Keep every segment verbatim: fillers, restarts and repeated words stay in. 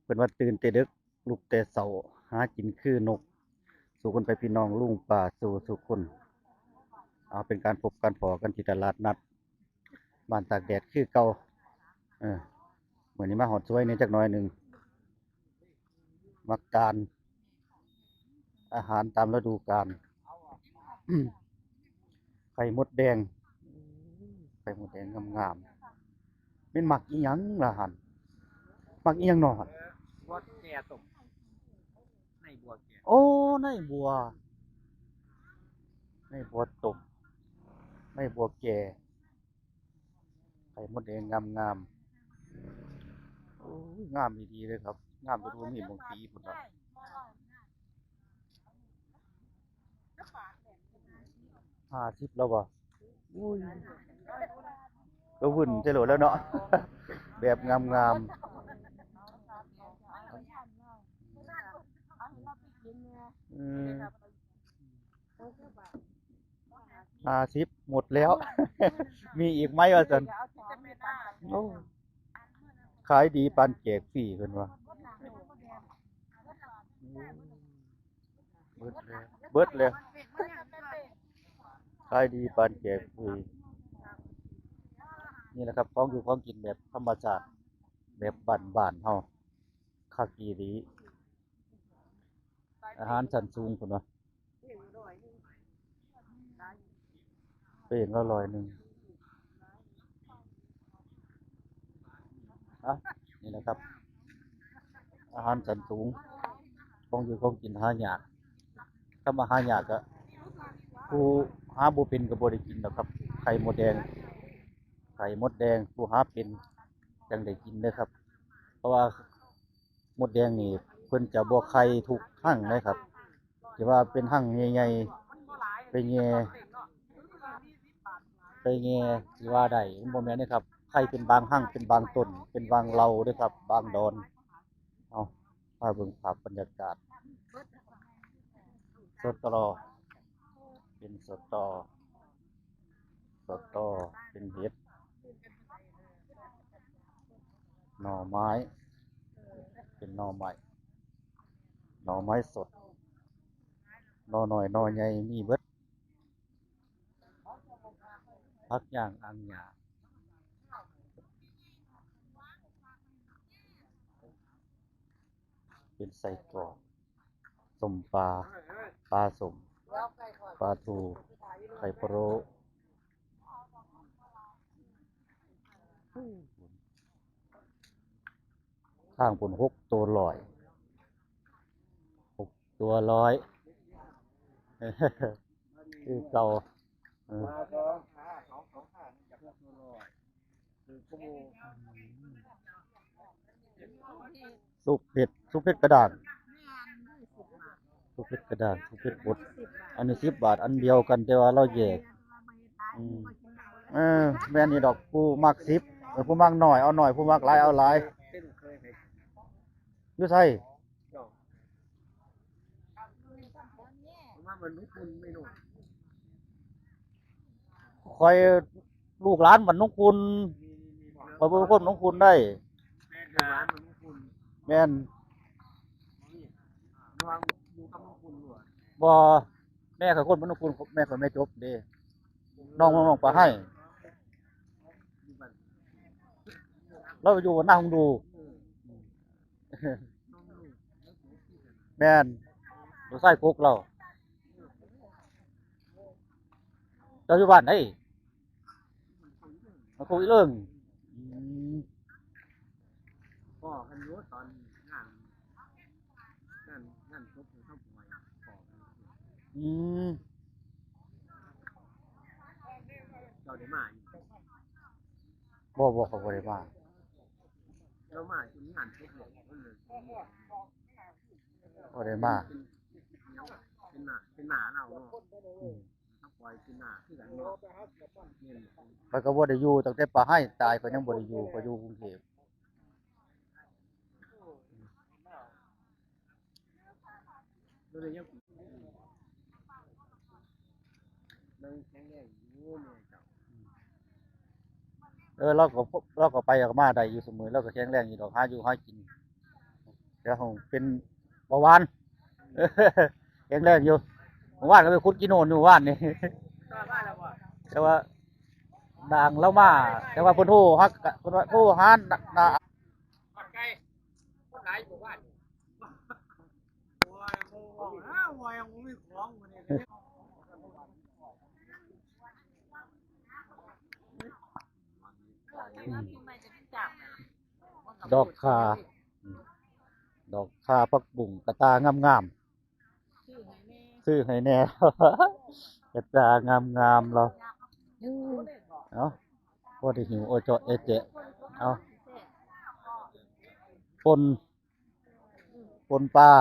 เพิ่นว่าตื่นแต่ดึก ลุกแต่เช้า หากินคือนก สู้กันไปพี่น้องลุงป้าสู่สู่คน เอาเป็นการพบกันพ้อกันที่ตลาดนัด บ้านตากแดดคือเก่า เออ มื้อนี้มาฮอดสวยแหน่จักหน่อยหนึ่ง มักตาน อาหารตามฤดูกาล ไข่มดแดง ไข่มดแดงงามๆ แม่นมักอีหยังล่ะหั่น มักอีหยังน้อหั่น บัวแก่ต้ม ในบัวแก่ โอ้ ในบัว ในบัวต้ม ในบัวแก่ ไข่มดแดงงามๆ โอ้ย งามอีหลีเลยครับ งามจนบ่มีหม่องตีพุ้นล่ะ ห้าสิบแล้วบ่ อุ้ย ก็วุ่นใช่โหลดแล้วเนาะ แบบงามๆ อืม ห้าสิบ หมดแล้ว มีอีกไหมว่าซั่น โอ้ ขายดีปานแจกฟรีเพิ่นว่า เบิดแล้ว เบิดแล้ว ขายดีปานแจกฟรี นี่แหละครับ ของอยู่ของกินแบบธรรมชาติ แบบบ้านๆ เฮา คักอีหลี อาหารชั้นสูงพุ้นว่า เป้งละร้อยหนึ่ง อ่ะ นี่แหละครับ อาหารชั้นสูง ของอยู่ของกินหายาก ถ้ามาหายากก็ ผู้หาบ่เป็นก็บ่ได้กินดอกครับ ไข่มดแดง ไข่มดแดง ผู้หาเป็นจั่งได้กินเด้อครับ เพราะว่า มดแดงนี่เพิ่นจะบ่ไข่ทุกฮั้งเลยครับ ที่ว่าเป็นฮั้งใหญ่ๆ ไปแหย่ ไปแหย่ สิว่าได้ มันบ่แม่นเด้อครับ ไข่เป็นบางฮั้ง เป็นบางต้น เป็นบางเหล่าเด้อครับ บางดอน เอา พาเบิ่งภาพบรรยากาศ สตอ เป็นสตอ สตอ เป็นเห็ด หน่อไม้ เป็นหน่อไม้ หน่อไม้สด หน่อน้อย หน่อใหญ่ มีเบิด ผักหญ้างอ่างหญ้า เป็นไส้กรอก ส้มปลา ปลาส้ม ปลาทู ไข่พะโล้ ข้างพุ้นหกตัวร้อย หกตัวร้อย คือเก่า เออ ซุปเห็ด ซุปเห็ดกระด้าง ซุปเห็ดกระด้าง ซุปเห็ดบด อันนี้สิบบาท อันเดียวกัน แต่ว่าเราแยก อืม เออ แม่นนี่ดอก ผู้มักสิบ เออ ผู้มักน้อยเอาน้อย ผู้มักหลายเอาหลาย อยู่ไส มาเหมือนลูกคุณไม่รู้ ข้อยลูกหลานบ้านหนองคุณ ข้อยบ่เป็นคนหนองคุณได้ แม่นลูกหลานเหมือนลูกคุณ แม่น ระวังอยู่กับลูกคุณอยู่อะ บ่ แม่ข้อยคนบ้านหนองคุณ แม่ข้อยแม่จบเด้ น้อง น้องปลาไห้ อยู่บ้าน เราอยู่หน้าห้องดู แม่น ลูกชายกุ๊กเรา เจ้าอยู่บ้านไหน มาคุยเรื่อง อืม พ่อกันอยู่ตอนงาน งาน งานศพของเขาบ่อย พ่อกันอยู่ อืม เจ้าได้มาอยู่ บ่ บ่ เขาบ่ได้มา เรามาอยู่งานศพเลย บ่ได้มา เป็น เป็นหน้า เป็นหน้าเราเนาะ อืม ถ้าปล่อยเป็นหน้าคือกันเนาะ แม่น ข้อยก็บ่ได้อยู่ ตั้งแต่ปลาไห้ตายข้อยยังบ่ได้อยู่ ข้อยอยู่กรุงเทพฯ แล้วเลยยัง เราแข็งแรงอยู่แม่เจ้า เออ เราก็ เราก็ไปก็มาได้อยู่เสมอ เราก็แข็งแรงอยู่ดอก หาอยู่หากิน เดี๋ยวผมเป็นเบาหวาน แข็งแรงอยู่ เมื่อวานก็ไปขุดขี้โนนอยู่เมื่อวานนี่ แต่ว่าด่างแล้วมา แต่ว่าเพิ่นโทรฮักเพิ่นว่าโทรหาหน้า อืม ดอกข่า อืม ดอกข่าผักบุ้งกระตางามๆ ซื้อให้แน่ กระตางามๆ เหรอ เอ้า พอได้หิว โอเจาะเอเจาะ เอ้า ป่น ป่นปลา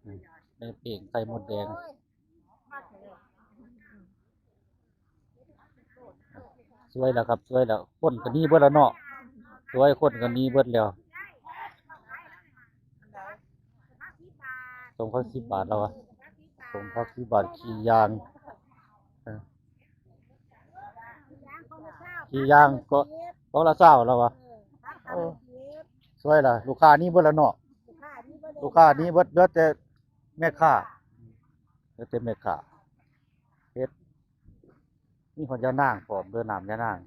อืม แม่เป้งไข่มดแดง สวยแล้วครับ สวยแล้ว คนก็หนีเบิดแล้วเนาะ สวย คนก็หนีเบิดแล้ว ส่งผักสิบบาทแล้ววะ ส่งผักสิบบาท ขี้ยาง เออ ขี้ยางก็ กล่องละซาวแล้ววะ โอ้ สวยแล้ว ลูกค้าหนีเบิดแล้วเนาะ ลูกค้าหนีเบิด เหลือแต่แม่ค้า เหลือแต่แม่ค้า เฮ็ด มีฮอดยานางพร้อมเด้อ น้ำยานาง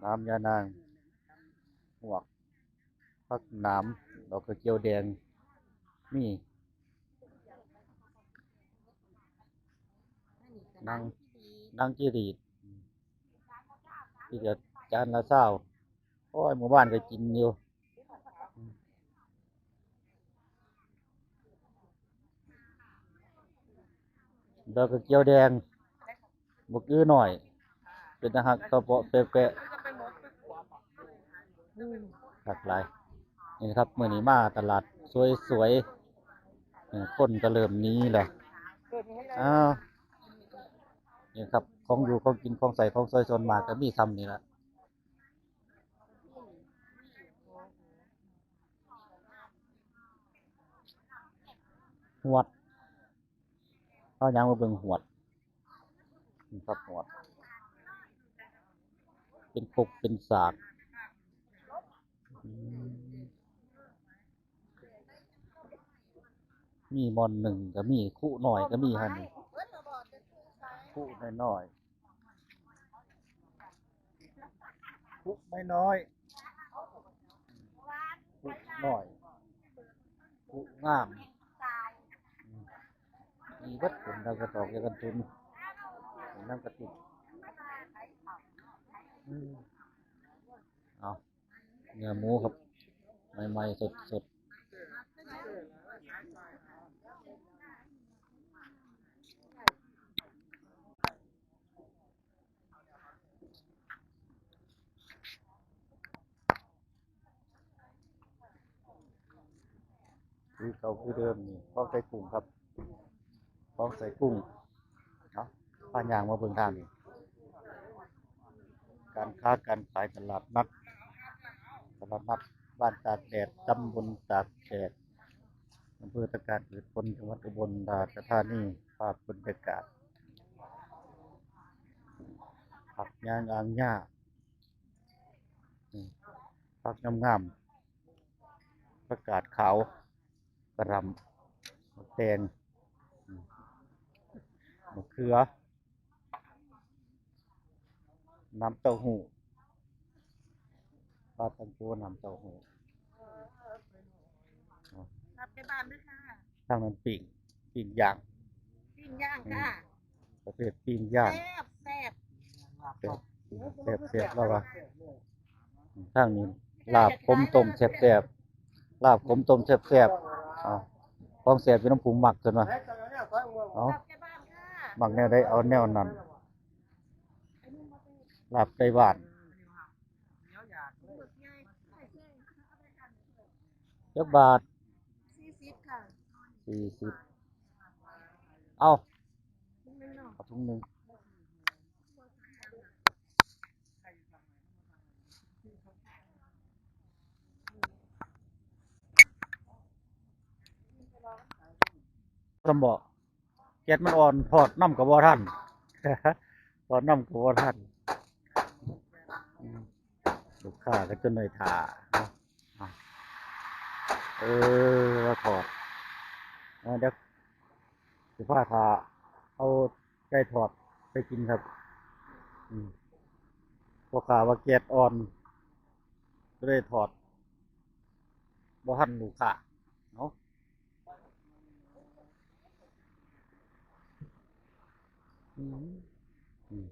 น้ำยานาง หมวก ผักหนาม ดอกกระเจียวแดง มี หนัง หนังจีรีด ที่เดียวจานละซาว โอ้ย หมู่บ้านก็กินอยู่ ดอกกระเจียวแดง บักอื้อหน่อย เป็นตาฮักตะเปาะแปะๆ หลากหลาย นี่นะครับ มื้อนี้มาตลาดสวยๆ เออ คนก็เริ่มหนีแล้ว อ้าว นี่ครับ ของอยู่ ของกิน ของใช้ ของสอย ส่วนมากก็มีส่ำนี่ละ หวด เอาหยังมาเบิ่งหวด นี่ครับ หวด เป็นครกเป็นสาก อืม มีหม่อนหนึ่งก็มี คุน้อยก็มีหั่น คุน้อยๆ คุน้อยๆ คุน้อย คุงาม อืม มีเบิด เป็นดาวกระตอก ยากันตุน เป็นน้ำกระติก อืม เอา เนื้อหมูครับ ใหม่ๆ สดๆ คือเก่าคือเดิมนี่ ของใส่กุ้งครับ ของใส่กุ้ง เนาะ พาย่างมาเบิ่งทางนี่ การค้าการขายตลาดนัด ตลาดนัดบ้านตากแดด ตำบลตากแดด อำเภอตะการพืชผล จังหวัดอุบลราชธานี ภาพบรรยากาศ ผักยางอางหญ้า อืม ผักงามๆ ผักกาดขาว กระหล่ำ แตง อืม มะเขือ น้ำเต้าหู้ ปลาตังโกน้ำเต้าหู้ รับไปบ้านด้วยค่ะ ทางนั้นปิ้ง ปิ้งย่าง ปิ้งย่างค่ะ ประเภทปิ้งย่าง แซ่บแซ่บ แซ่บ แซ่บ แซ่บแล้ววะ ทางนี้ ลาบขมต้มแซ่บๆ ลาบขมต้มแซ่บๆ เอา ของแซ่บอยู่น้ำปรุงมักเกินวะ เอา มักแนวใดเอาแนวนั้น ลาบไก่บ้าน จักบาท สี่สิบค่ะ สี่สิบ เอา ถุงหนึ่งเนาะ เอาถุงหนึ่ง สมบ่ แก๊สมันอ่อน ทอดนำก็บ่ทัน ทอดนำก็บ่ทัน ลูกค้าก็จนได้ถ่าเนาะ อ่ะ เออ แล้วถอด อ่ะ เดี๋ยวสิพาถ่า เอาไก่ทอดไปกินครับ อืม พ่อค้าว่าแก๊สอ่อน ก็เลยถอด บ่ทันลูกค้า เนาะ อืม อืม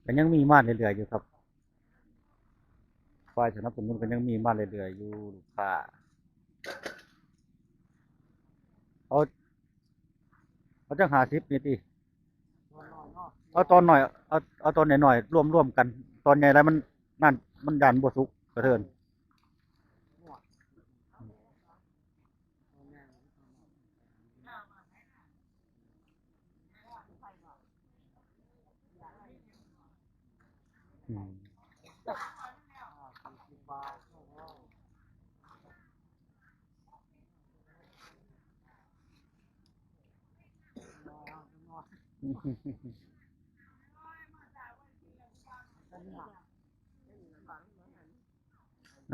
ก็ยังมีมาเรื่อยๆอยู่ครับ ฝ่ายสนับสนุนก็ยังมีมาเรื่อยๆอยู่ ลูกค้า เอา เอาจังห้าสิบนี่ติ เอาตอนน้อย เอา เอาตอนน้อยๆ รวมๆกัน ตอนใหญ่แล้วมัน นั่น มันย่านบ่สุกกระเทิน อืม เ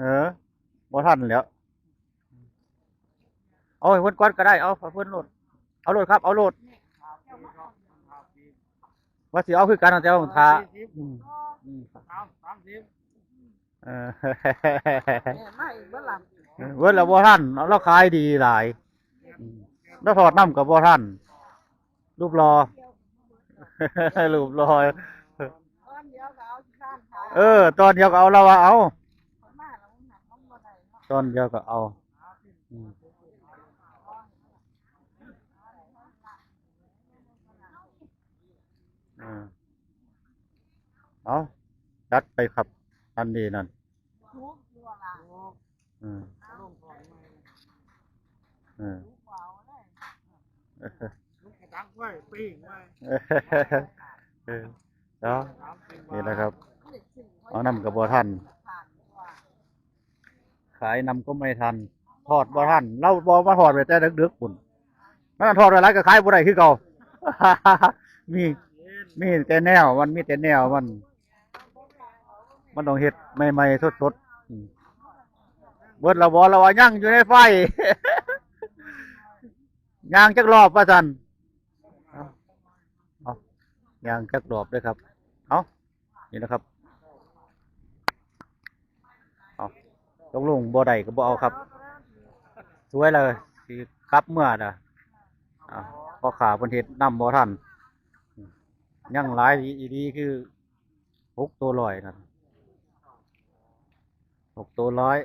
ออ บ่ทันแล้ว เอาให้เพิ่นก่อนก็ได้ เอาให้เพิ่นโลด เอาโลดครับ เอาโลด ว่าสิเอาคือกัน แต่ว่าถ่า อืม อืม สาม สามสิบ เออ แม่นมาอีกบ่ล่ะ เออ เบิดแล้วบ่ทัน เราขายดีหลาย อืม เราทอดนำก็บ่ทัน รูปหล่อ รูปหล่อ ตอนเดียวก็เอาที่บ้านเขา เออ ตอนเดียวก็เอา เราว่าเอา คนมาแล้วมันหนักมันบ่ได้เนาะ ตอนเดียวก็เอา อืม อ่า เอา จัดไปครับ อันนี้นั่น ทุกตัวละ อืม เออ ลูกกระดังไว้ ปิ้งไว้ เออ เนาะ นี่นะครับ เอานำก็บ่ทัน ขายนำก็ไม่ทัน ทอดบ่ทัน เราบอกมาทอดไว้แต่ดึกๆ พุ่น มันทอดไว้หลายก็ขายบ่ได้คือเก่า มี มีแต่แนวมัน มีแต่แนวมัน มันต้องเฮ็ดใหม่ๆ สดๆ อืม เบิดแล้วบ่ แล้วว่ายังอยู่ในไฟ ย่างจักรอบว่าซั่น เอา เอา ย่างจักรอบเด้อครับ เอา นี่นะครับ เอา ตกลงบ่ได้ก็บ่เอาครับ สวยแล้วสิกลับเมือน่ะ เอา พ่อค้าเพิ่นเฮ็ดนำบ่ทัน ยังหลายอีหลีคือ หกตัวร้อยนั่น หกตัวร้อย